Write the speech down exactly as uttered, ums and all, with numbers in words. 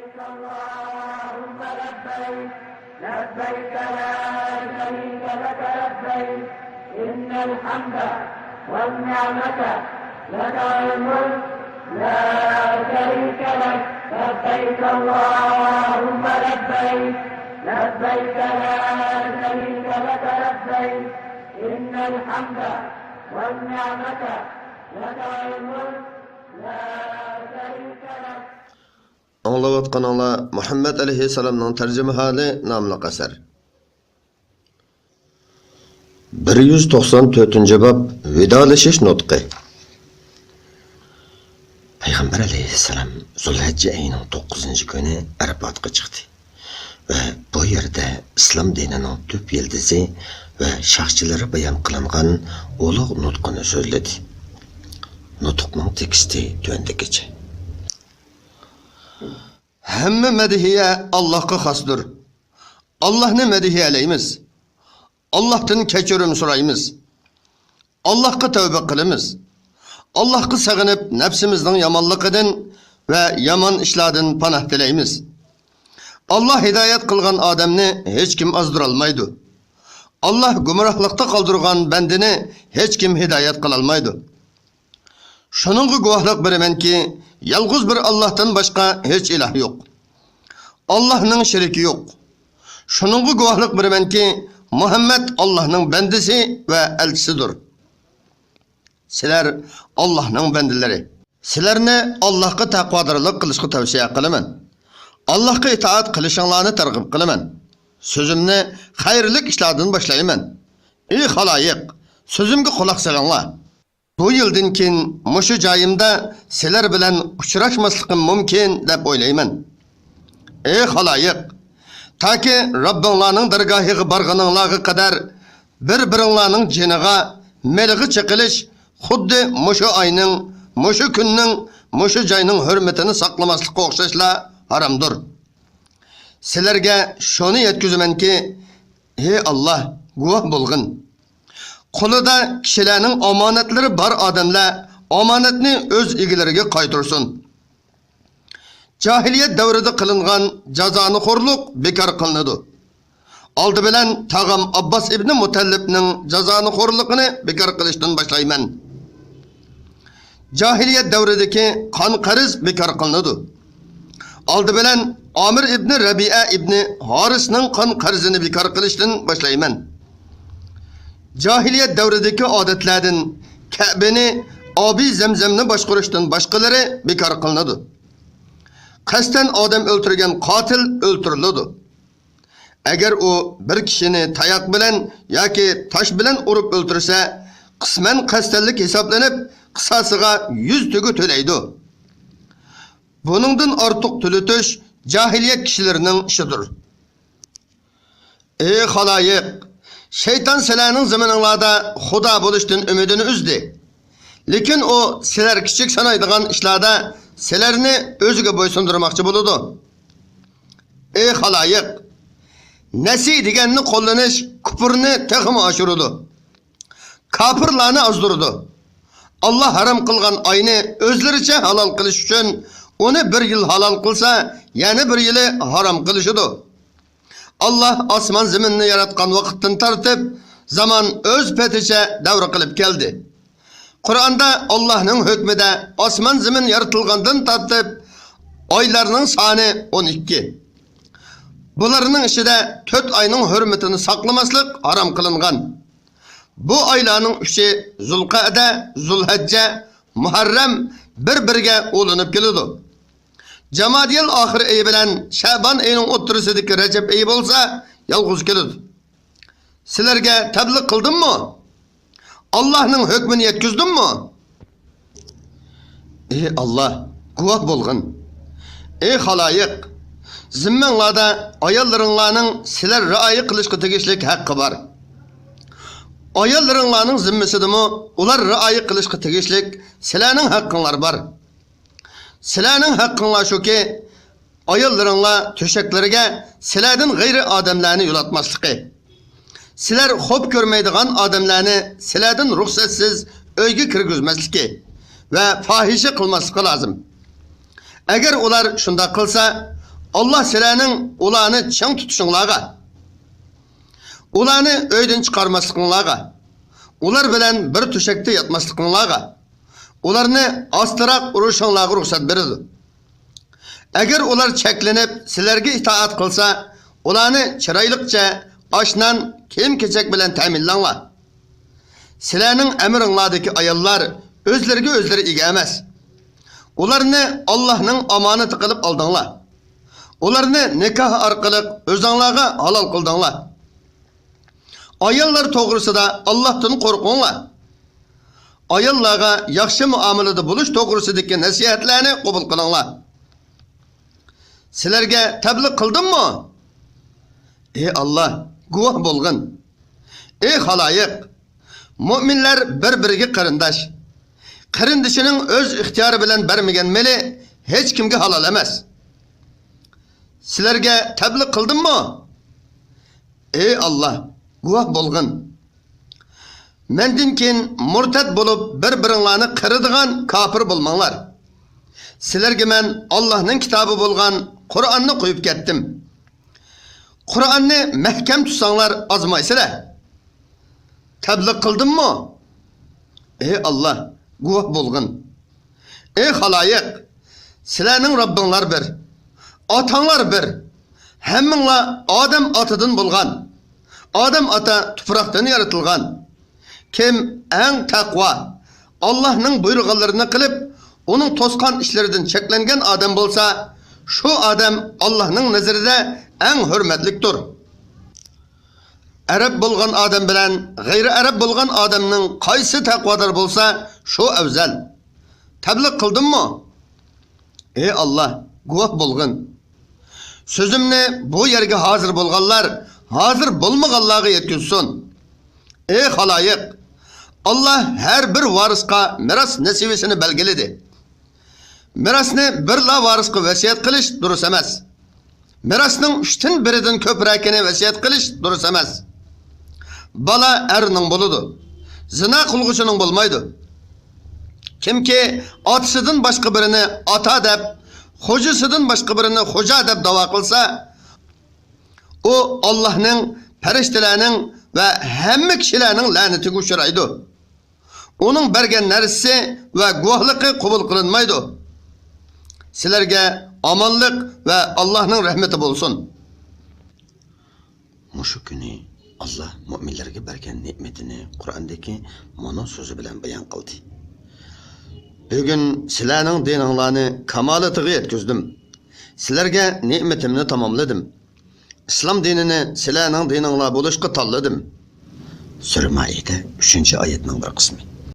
لبيك اللهم لبيك، لبيك لا شريك لك لبيك، إن الحمد والنعمة لك والملك لا شريك لك. لبيك اللهم لبيك، لبيك لا شريك لك لبيك، إن الحمد والنعمة لك والملك لا شريك لك. ئاڭلاۋاتقىنىڭلار مۇھەممەد ئەلەيھىسسالامنىڭ تەرجىمىھالى ناملىق ئەسەر. بىر يۈز توقسان تۆتىنچى باب، ۋىدالىشىش نۇتقى. پەيغەمبەر ئەلەيھىسسالام زۇلھەججە ئېيىنىڭ توققۇزىنچى كۈنى ئەرپاتقا چىقتى ۋە بۇ يەردە ئىسلام دىنىنىڭ تۈپ يىلتىزى ۋە شاخچىلىرى بايان قىلىنغان ئۇلۇغ نۇتقىنى سۆزلىدى. نۇتۇقنىڭ تېكىستى تۆۋەندىكىچە. ھەممە مەدھىيە ئاللاھقا خاستۇر. ئاللاھنى مەدھىيەلەيمىز. ئاللاھتىن كەچۈرۈم سورايمىز. ئاللاھقا تەۋبە قىلىمىز. ئاللاھقا سېغىنىپ، نەپسىمىزنىڭ يامانلىقىدىن ۋە يامان ئىشلاردىن پاناھ تىلەيمىز. ئاللاھ ھىدايەت قىلغان ئادەمنى ھېچكىم ئازدۇرالمايدۇ. ئاللاھ گۇمراھلىقتا قالدۇرغان بەندىنى ھېچكىم ھىدايەت قىلالمايدۇ. شۇنىڭغا گۇۋاھلىق بېرىمەنكى، يالغۇز بىر ئاللاھتىن باشقا ھېچ ئىلاھ يوق. ئاللاھنىڭ شېرىكى يوق. شۇنىڭغا گۇۋاھلىق بېرىمەنكى، مۇھەممەد ئاللاھنىڭ بەندىسى ۋە ئەلچىسىدۇر. سىلەر ئاللاھنىڭ بەندىلىرى. سىلەرنى ئاللاھقا تەقۋادارلىق قىلىشقا تەۋسىيە قىلىمەن. ئاللاھقا ئىتائەت قىلىشىڭلارنى تەرغىب قىلىمەن. سۆزۈمنى خەيرلىك ئىشلاردىن باشلايمەن. ئى خالايىق، سۆزۈمگە قۇلاق سېلىڭلار. بۇ يىلدىن كېيىن مۇشۇ جايىمدا سىلەر بىلەن ئۇچراشماسلىقىم مۇمكىن دەپ ئويلايمەن. ئى خالايىق! تاكى رەببىڭلارنىڭ دەرگاھىغا بارغىنىڭلارغا قەدەر بىر-بىرىڭلارنىڭ جېنىغا، مېلىغا چېقىلىش خۇددى مۇشۇ ئاينىڭ، مۇشۇ كۈننىڭ، مۇشۇ جاينىڭ ھۆرمىتىنى ساقلىماسلىققا ئوخشاشلا ھارامدۇر. سىلەرگە شۇنى يەتكۈزىمەنكى، ھەي ئاللاھ، گۇۋاھ بولغىن! قولىدا كىشىلەرنىڭ ئامانەتلىرى بار ئادەملەر ئامانەتنى ئۆز ئىگىلىرىگە قايتۇرسۇن. جاھىلىيەت دەۋرىدە قىلىنغان جازانىخورلۇق بىكار قىلىنىدۇ. ئالدى بىلەن تاغام ئابباس ئىبنى مۇتەللىپنىڭ جازانىخورلۇقىنى بىكار قىلىشتىن باشلايمەن. جاھىلىيەت دەۋرىدىكى قان قەرز بىكار قىلىنىدۇ. ئالدى بىلەن ئامىر ئىبنى رەبىئە ئىبنى ھارىسنىڭ قان قەرزىنى بىكار قىلىشتىن باشلايمەن. جاھىلىيەت دەۋرىدىكى ئادەتلەردىن كەبىنى، ئابى زەمزەمنى باشقۇرۇشتىن باشقىلىرى بىكار قىلىنىدۇ. قەستەن ئادەم ئۆلتۈرگەن قاتىل ئۆلتۈرۈلىدۇ. ئەگەر ئۇ بىر كىشىنى تاياق بىلەن ياكى تاش بىلەن ئۇرۇپ ئۆلتۈرسە، قىسمەن قەستەنلىك ھېسابلىنىپ، قىساسىغا يۈز تۆگە تۆلەيدۇ. بۇنىڭدىن ئارتۇق تۆلىتىش جاھىلىيەت كىشىلىرىنىڭ ئىشىدۇر. ئى خالايىق! شەيتان سىلەرنىڭ زېمىنىڭلاردا خۇدا بولۇشتىن ئۈمىدىنى ئۈزدى. لېكىن ئۇ سىلەر كىچىك سانايدىغان ئىشلاردا سىلەرنى ئۆزىگە بويسۇندۇرماقچى بولىدۇ. ئى خالايىق! نەسى دېگەننى قوللىنىش كۇپۇرنى تېخىمۇ ئاشۇرىدۇ. كاپىرلارنى ئازدۇرىدۇ. ئاللاھ ھارام قىلغان ئاينى ئۆزلىرىچە ھالال قىلىش ئۈچۈن ئۇنى بىر يىل ھالال قىلسا، يەنە بىر يىلى ھارام قىلىشىدۇ. ئاللاھ ئاسمان زېمىننى ياراتقان ۋاقىتتىن تارتىپ زامان ئۆز پېتىچە دەۋر قىلىپ كەلدى. قۇرئاندا ئاللاھنىڭ ھۆكمىدە ئاسمان زېمىن يارىتىلغاندىن تارتىپ ئايلارنىڭ سانى ئون ئىككى. بۇلارنىڭ ئىچىدە تۆت ئاينىڭ ھۆرمىتىنى ساقلىماسلىق ھارام قىلىنغان. بۇ ئايلارنىڭ ئۈچى زۇلقەدە، زۇلھەججە، مۇھەررەم بىر-بىرىگە ئۇلىنىپ كېلىدۇ. جامادىيەل ئاخىر ئېيى بىلەن شەبان ئېيىنىڭ ئوتتۇرىسىدىكى رەجەب ئېيى بولسا يالغۇز كېلىدۇ. سىلەرگە تەبلىغ قىلدىممۇ؟ ئاللاھنىڭ ھۆكمىنى يەتكۈزدۈممۇ؟ ئى ئاللاھ، گۇۋاھ بولغىن! ئى خالايىق! زىممەڭلاردا ئاياللىرىڭلارنىڭ سىلەر رىئايە قىلىشقا تېگىشلىك ھەققى بار. ئاياللىرىڭلارنىڭ زىممىسىدىمۇ ئۇلار رىئايە قىلىشقا تېگىشلىك سىلەرنىڭ ھەققىڭلار بار. سىلەرنىڭ ھەققىڭلار شۇكى، ئاياللىرىڭلار تۆشەكلىرىگە سىلەردىن غەيرىي ئادەملەرنى يولاتماسلىقى، سىلەر خوپ كۆرمەيدىغان ئادەملەرنى سىلەردىن رۇخسەتسىز ئۆيگە كىرگۈزمەسلىكى ۋە پاھىشە قىلماسلىقى لازىم. ئەگەر ئۇلار شۇنداق قىلسا، ئاللا سىلەرنىڭ ئۇلارنى چىڭ تۇتۇشۇڭلارغا، ئۇلارنى ئۆيدىن چىقارماسلىقىڭلارغا، ئۇلار بىلەن بىر تۆشەكتە ياتماسلىقىڭلارغا، ئۇلارنى ئاستىراق ئۇرۇشۇڭلارغا رۇخسەت بېرىدۇ. ئەگەر ئۇلار چەكلىنىپ سىلەرگە ئىتائەت قىلسا، ئۇلارنى چىرايلىقچە ئاش-نان، كىيىم-كېچەك بىلەن تەمىنلەڭلار. سىلەرنىڭ ئەمرىڭلاردىكى ئاياللار ئۆزلىرىگە ئۆزلىرى ئىگە ئەمەس. ئۇلارنى ئاللاھنىڭ ئامانىتى قىلىپ ئالدىڭلار. ئۇلارنى نىكاھ ئارقىلىق ئۆزۈڭلارغا ھالال قىلدىڭلار. ئاياللار توغرىسىدا ئاللاھتىن قورقۇڭلار. ئاياللارغا ياخشى مۇئامىلىدە بولۇش توغرىسىدىكى نەسىھەتلەرنى قوبۇل قىلىڭلار. سىلەرگە تەبلىغ قىلدىممۇ؟ ئى ئاللا، گۇۋاھ بولغىن. ئى خالايىق، مۇئمىنلار بىر-بىرىگە قېرىنداش. قېرىندىشىنىڭ ئۆز ئىختىيارى بىلەن بەرمىگەن مېلى ھېچ كىمگە ھالال ئەمەس. سىلەرگە تەبلىغ قىلدىممۇ؟ ئى ئاللا، گۇۋاھ بولغىن. مەندىن كېيىن مۇرتەد بولۇپ بىر-بىرىڭلارنى قىرىدىغان كاپىر بولماڭلار. سىلەرگە مەن ئاللاھنىڭ كىتابى بولغان قۇرئاننى قويۇپ كەتتىم. قۇرئاننى مەھكەم تۇتساڭلار ئازمايسىلەر. تەبلىغ قىلدىممۇ؟ ئى ئاللا، گۇۋاھ بولغىن. ئى خالايىق، سىلەرنىڭ رەببىڭلار بىر، ئاتاڭلار بىر. ھەممىڭلار ئادەم ئاتىدىن بولغان. ئادەم ئاتا تۇپراقتىن يارىتىلغان. كىم ئەڭ تەقۋا، ئاللاھنىڭ بۇيرۇغانلىرىنى قىلىپ، ئۇنىڭ توسقان ئىشلىرىدىن چەكلەنگەن ئادەم بولسا، شۇ ئادەم ئاللاھنىڭ نەزىرىدە ئەڭ ھۆرمەتلىكتۇر. ئەرەب بولغان ئادەم بىلەن غەيرىي ئەرەب بولغان ئادەمنىڭ قايسى تەقۋادار بولسا، شۇ ئەۋزەل. تەبلىغ قىلدىممۇ؟ ئى ئاللا، گۇۋاھ بولغىن. سۆزۈمنى بۇ يەرگە ھازىر بولغانلار ھازىر بولمىغانلارغا يەتكۈزسۇن. ئى خالايىق، ئاللا ھەر بىر ۋارىسقا مىراس نېسىۋىسىنى بەلگىلىدى. مىراسنى بىرلا ۋارىسقا ۋەسىيەت قىلىش دۇرۇس ئەمەس. مىراسنىڭ ئۈچتىن بىرىدىن كۆپرەكىنى ۋەسىيەت قىلىش دۇرۇس ئەمەس. بالا ئەرنىڭ بولىدۇ. زىنا قىلغۇچىنىڭ بولمايدۇ. كىمكى ئاتىسىدىن باشقا بىرىنى ئاتا دەپ، خوجىسىدىن باشقا بىرىنى خوجا دەپ داۋا قىلسا، ئۇ ئاللاھنىڭ، پەرىشتىلەرنىڭ ۋە ھەممە كىشىلەرنىڭ لەنىتىگە ئۇچرايدۇ. ئۇنىڭ بەرگەن نەرسىسى ۋە گۇۋاھلىقى قوبۇل قىلىنمايدۇ. سىلەرگە ئامانلىق ۋە ئاللاھنىڭ رەھمىتى بولسۇن. مۇشۇ كۈنى ئاللا مۇئمىنلەرگە بەرگەن نېمىتىنى قۇرئاندىكى مۇنۇ سۆزى بىلەن بايان قىلدى: بۈگۈن سىلەرنىڭ دىنىڭلارنى كامالىتىغا يەتكۈزدۈم. سىلەرگە نېمىتىمنى تاماملىدىم. ئىسلام دىنىنى سىلەرنىڭ دىنىڭلار بولۇشقا تاللىدىم. سۈرە مائىدە، ئۈچىنچى ئايەتنىڭ بىر قىسمى.